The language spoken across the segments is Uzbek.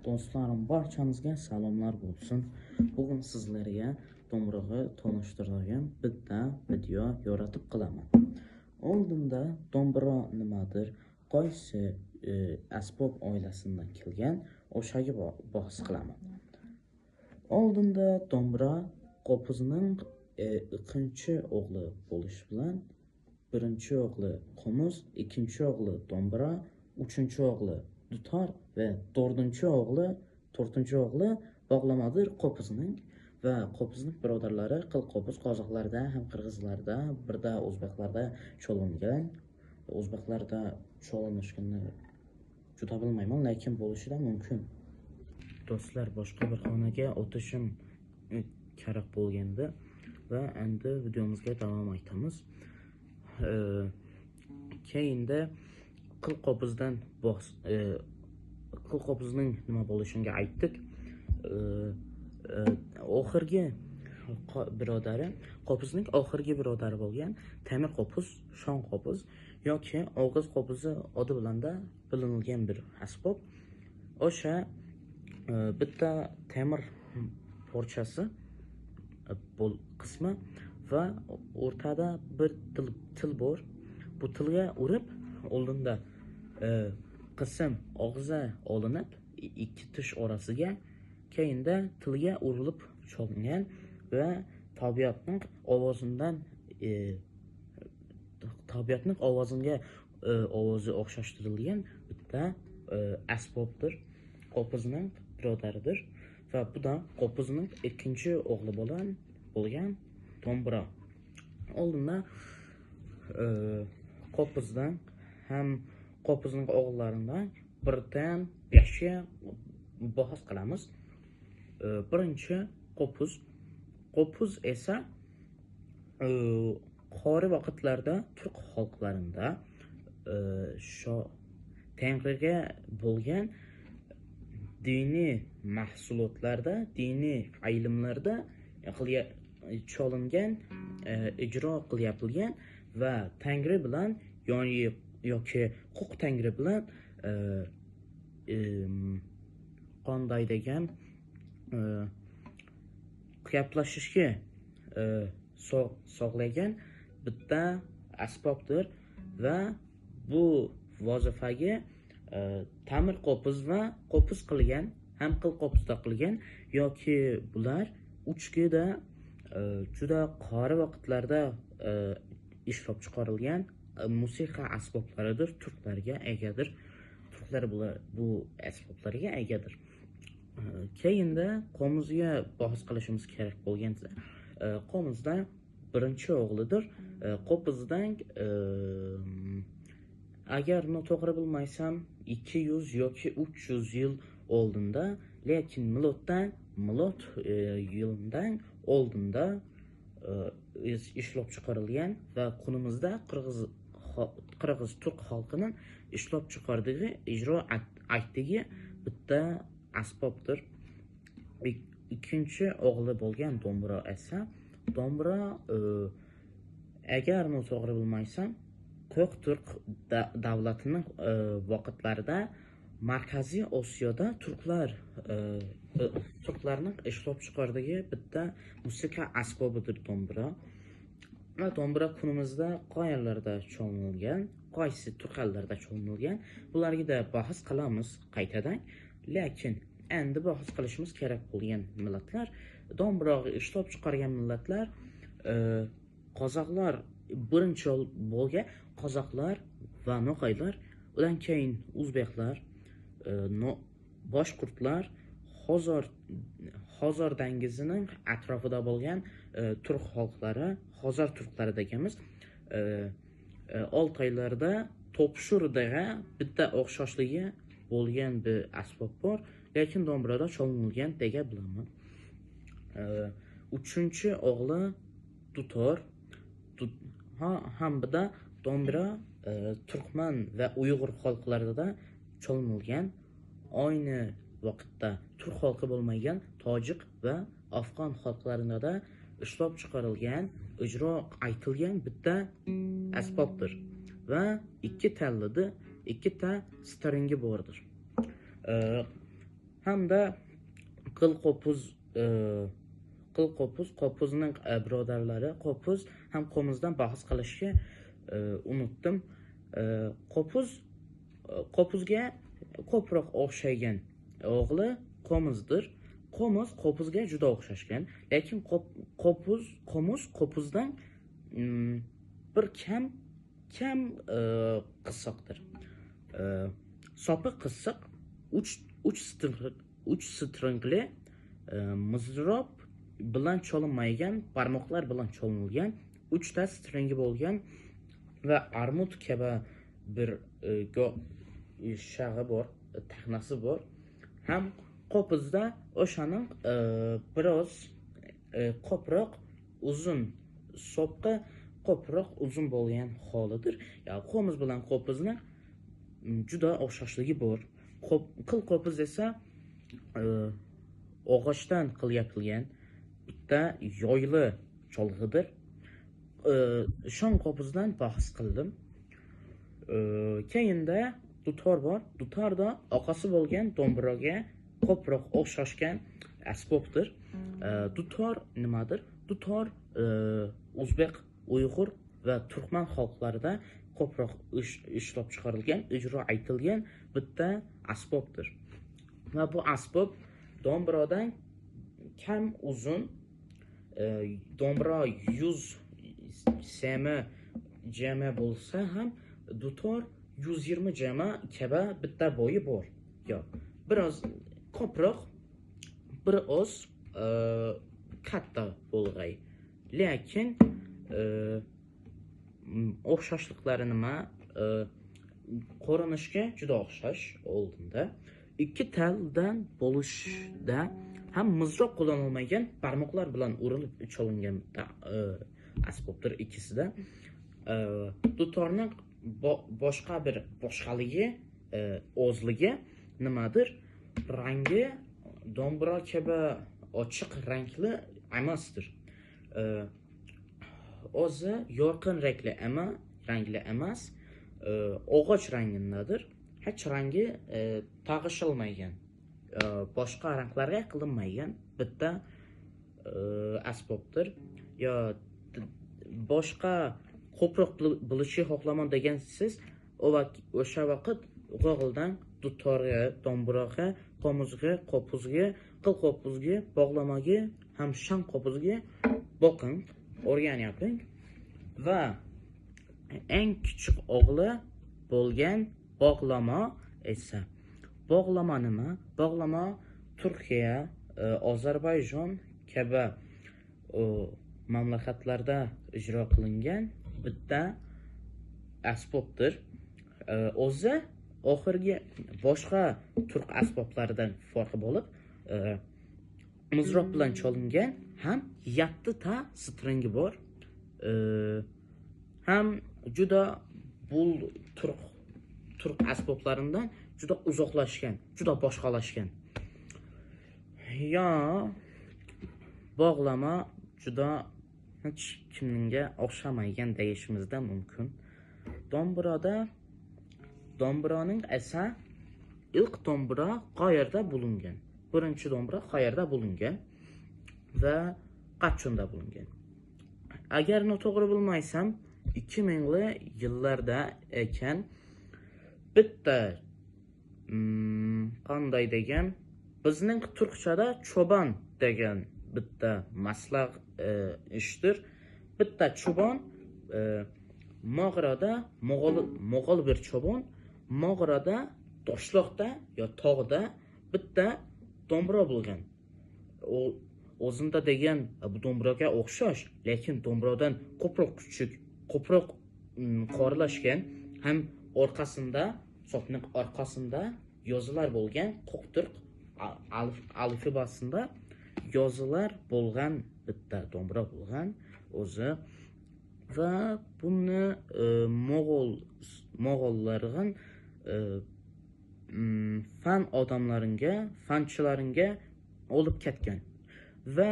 Dostlarım, barchanızga salomlar bo'lsin. Bugun sizlarga dombrog'i tanishtiradigan bitta video yoritib qilaman. Oldinda dombro nimadir, qaysi asbob oilasidan kelgan, o'shaga bahs qilaman. Oldinda dombro qo'puzning ikkinchi o'g'li bo'lishi bilan birinchi o'g'li qo'muz, ikkinchi o'g'li dombro, uchinchi o'g'li dutor va to'rtinchi o'g'li bog'lamadir qo'puzning va qo'puzning birodarlari qil qo'puz qozoqlarda ham qirg'izlarda, birda o'zbeklarda cho'lingan. O'zbeklarda cho'linishini juda bilmayman, lekin bo'lishi da mumkin. Do'stlar, boshqa bir xonaga o'tishim kerak bo'lgandi va endi videomizga davom etamiz. Keyinda qil qo'puzdan qil qo'puzning nima bo'lishini aytdik. Oxirgi birodari, qo'puzning oxirgi birodari bo'lgan temir qo'puz, shon qo'puz yoki og'iz qo'puzi odi bilan da bilingan bir asbob. O'sha bitta temir porchasi qismi va o'rtada bir til bor. Bu tilga urib oldinda qism og'zi olinib ikki tish orasiga, keyinda tilga urilib cholingan va tabiatning ovozidan tabiatning ovoziga ovozi o'xshashtirilgan bitta asbobdir. Qo'puzning birodaridir va bu da qo'puzning ikkinchi o'g'li bo'lgan dombro. Oldinda qo'puzdan ham qo'puzning o'g'illaridan birdan 5ga bahs qilamiz. Birinchi qo'puz. Qo'puz esa qori vaqtlarda turk xalqlarida Tangriga bo'lgan diniy mahsulotlarda, diniy ilmlarda cholingan, ijro qilyapilgan va Tangri bilan yoki Qo'q Tangri bilan qanday degan gaplashishga sog'lagan bitta asbobdir va bu vazifaga temir qo'puz va qo'puz qilgan, ham qil qo'puzda qilgan yoki bular uchgida juda qori vaqtlarda ishlab chiqarilgan musiqa asboblaridir, turklarga egadir. Turklar bu asboblarga egadir. Keyinda qo'muzga bahs qilishimiz kerak bo'lgan. Qo'muzda birinchi o'g'lidir. Qo'puzdan agar noto'g'ri bilmaysam 200 yoki 300 yil oldinda, lekin milod yilidan oldinda ishlab chiqarilgan va kunimizda qirg'iz turk xalqining ishlab chiqardigi, ijro aytdigi bitta asbobdir. Ikkinchi o'g'li bo'lgan dombro esa, dombro agar noto'g'ri bilmaysam Qo'q Turk davlatining vaqtlarida Markaziy Osiyoda turklarning ishlab chiqardigi bitta musiqa asbobidir dombro. Va dombro kunimizda qayerlarda cholingan, qaysi turk ellarida cholingan, bularga da bahs qilamiz qaytadan. Lekin endi bahs qilishimiz kerak bo'lgan millatlar, dombrog'i ishlab chiqargan millatlar, qozoqlar birinchi bo'lgan qozoqlar va no'g'aylar, undan keyin o'zbeklar, boshqurtlar, Xozor dengizining atrofida bo'lgan turk xalqlari, Xozor turklari deganmiz. Oltaylarda topshur degan bitta o'xshashligi bo'lgan bir asbob bor, lekin dombroda cholingan degan bilaman. Uchinchi o'g'li dutor, hamda dombro turkman va uyg'ur xalqlarida cholingan. Ayni vaqtda turk xalqi bo'lmagan tojik va afg'on xalqlarida da ishlab chiqarilgan, ijro aytilgan bitta asbobdir va ikki tallida ikkita stringi bordir. Hamda qil qo'puz, qil qo'puz, qo'puzning birodarlari qo'puz ham qo'mizdan bahs qilishga unutdim. Qo'puz, qo'puzga ko'proq o'xshagan o'g'li qo'mizdir. Qo'miz qo'puzga juda o'xshashgan, lekin qo'puz, qo'miz qo'puzdan bir kam qisiqdir. Sopi qisiq, uch stringli, mizrob bilan cholinmaygan, barmoqlar bilan cholingan, uchta stringi bo'lgan va armut kabi bir shag'i bor, tahnasi bor. Ham qo'puzda o'shaning biroz ko'proq uzun sopqa ko'proq uzun bo'lgan holidir. Ya qo'miz bilan qo'puzning juda o'xshashligi bor. Qil qo'puz esa og'ochdan qil yapilgan bitta yoyli cholg'idir. Shon qo'puzdan bahs qildim. Keyinda dutor bor. Dutorda oqasi bo'lgan do'mbiroga ko'proq o'xshashgan asbobdir. Dutor nimadir? Dutor o'zbek, uyg'ur va turkman xalqlarida ko'proq ishlab chiqarilgan, ijro aytilgan bitta asbobdir. Va bu asbob do'mbirodan kam uzun, do'mbiro 100 cm jami bo'lsa ham dutor 120 jami kabi bitta bo'yi bor. Yo, biroz ko'proq, bir oz katta bo'lg'ay. Lekin o'xshashliklari nima? Ko'rinishga juda o'xshash oldinda. Ikki taldan bo'lishda ham mizroq qo'llanilmagan, barmoqlar bilan urilib chalingan bitta asbobdir ikkisida. Dutorning boshqa bir boshqaligi, o'zligi nimadir? Rangi do'mbira kabi ochiq rangli emasdir. O'zi yorqin rangli ama rangli emas, og'och rangindadir. Hech rangi tag'ishilmagan, boshqa ranglarga qilinmagan bitta asbobdir. Yo boshqa ko'proq bilishni xohlaman degan siz o'sha vaqt Google'dan dutorga, do'mbiroga, qo'mizga, qo'puzga, qil qo'puzga, bog'lamaga ham sham qo'puzga boqing, o'rganyaping. Va eng kichik o'g'li bo'lgan bog'lama esa, bog'lama nima? Bog'lama Turkiya, Ozarbayjon kabi mamlakatlarda ijro qilingan bitta asbobdir. O'zi oxirgi boshqa turk asboblaridan farqi bo'lib, mizroq bilan chalingan, ham 7 ta stringi bor. Ham juda bu turk asboblaridan juda uzoqlashgan, juda boshqalashgan. Yo bog'lama juda hech kimga o'xshamagan deyishimizda mumkin. Do'mbiroda, do'mbironing esa ilk do'mbira qayerda bo'lingan? Birinchi do'mbira qayerda bo'lingan va qachonda bo'lingan? Agar noto'g'ri bilmaysam, 2000-li yillarda ekan. Bitta qanday degan, bizning turkchada cho'ban degan bitta maslak ishdir. Bitta cho'bon mog'orada, mo'g'ol bir cho'bon mog'orada, toshloqda yo tog'da bitta do'mbira bo'lgan. U o'zinda degan bu do'mbiraga o'xshash, lekin do'mbiradan ko'proq kichik, ko'proq qoralashgan, ham orqasida, sopning orqasida yozular bo'lgan, qo'qtirq alifbasida yozular bo'lgan bitta do'mbira bo'lgan o'zi. Va buni mo'g'ollarning fan odamlaringa, fanchilaringa olib ketgan va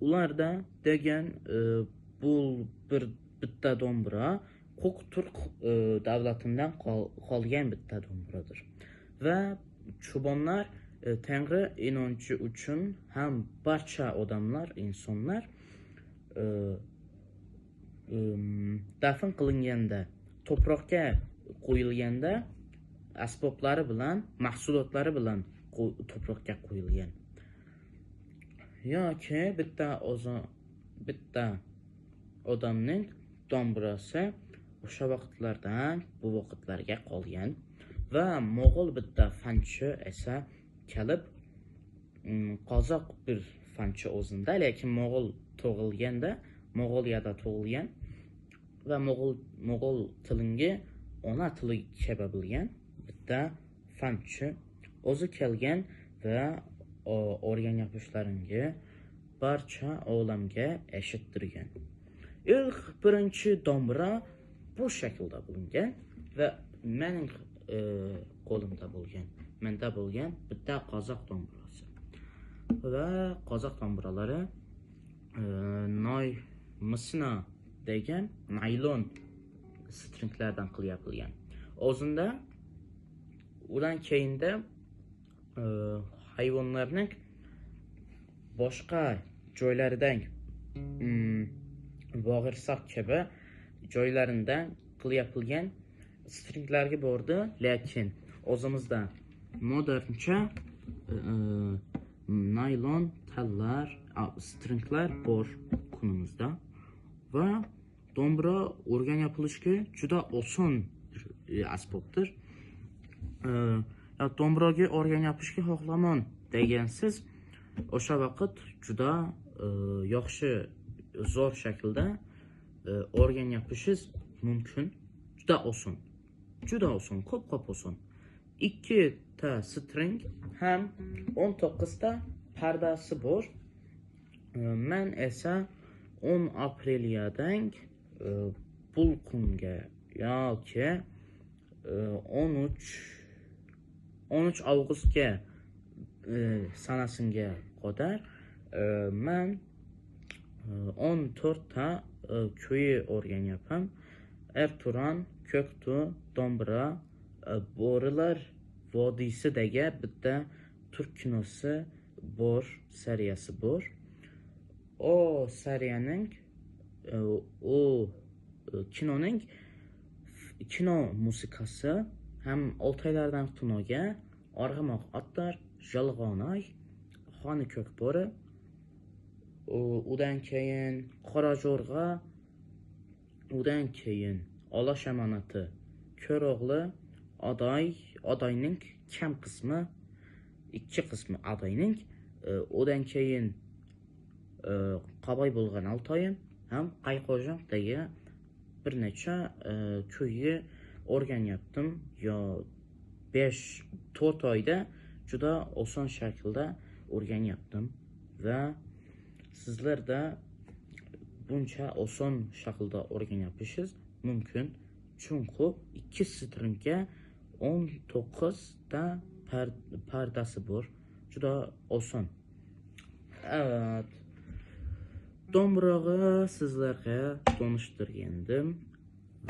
ularda degan bu bir bitta do'mbira Qo'q Turk davlatidan qolgan bitta do'mbiradir. Va cho'bonlar Tangri inonchi uchun ham barcha odamlar, insonlar dafn qilinganda, to'proqqa qo'yilganda asboblari bilan, mahsulotlari bilan to'proqqa qo'yilgan. Yoki bitta odamning dombirasi o'sha vaqtlardan bu vaqtlarga qolgan va mo'g'ul bitta fanchi esa kelib, qozoq bir fanchi o'zida, lekin mo'g'ul tug'ilganda, Mo'g'uliyada tug'ilgan va mo'g'ul tilingi ona tili kabi bilgan bitta fanchi o'zi kelgan va o'rganyapmishlaringi barcha olamga eshittirgan. İlk birinchi dombira bu shaklda bo'lingan va mening qo'limda bo'lgan, menda bo'lgan bitta qozoq dombirasi. Va qozoq dombiralari noy misina degan naylon stringlardan qilyapilgan. O'zida udan keyinda hayvonlarning boshqa joylaridan bog'irsoq kabi joylaridan qilyapilgan stringlarga bordi, lekin o'zimizda moderncha naylon tallar, stringlar bor kunimizda va dombira o'rganyapilishga juda oson asbobdir. Dombiraga o'rganyapishga xohlaman degansiz, o'sha vaqt juda yaxshi, zo'r shaklda o'rganyapishingiz mumkin. Juda oson. Juda oson, ko'p oson. 2 ta string ham 19 ta pardasi bor. Men esa 10 aprelyadan bu kunga yoki 13 avgustga sanasinga qadar men 14 ta kuyi o'rganyapman. Erturan, Köktu, Dombira, Bo'rilar vodiysidagi bitta turk kinosi bor, seriyasi bor. O seriyaning, o kinoning kino musikasi ham Oltaylardan Tunoga, Arg'imoq otlar, Jalg'onoy, Xoni Ko'kbo'ri, udan keyin Qorajo'rg'a, udan keyin Olosh amonati, Ko'ro'g'li, Adoy, Adoyning kam qismi, ikki qismi Adoyning, udan keyin Qaboy bo'lgan Oltoyim ham Qayqo'jon degan bir necha kuyi o'rganyaptim. Yo 5-4 oyda juda oson shaklda o'rganyaptim va sizlarda buncha oson shaklda o'rganyapshingiz mumkin. Chunki 2 stringga 19 ta pardasi bor. Juda oson. Evet. Dombirog'i sizlarga tanishtirgandim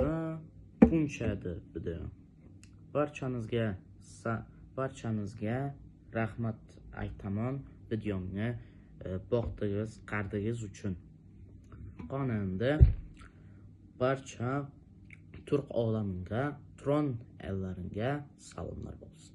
va bunchadi video. Barchanizga rahmat aytaman videomni boqdingiz, qardingiz uchun. Qonunda barcha turk olamiga, Turon ellariga salomlar bo'lsin.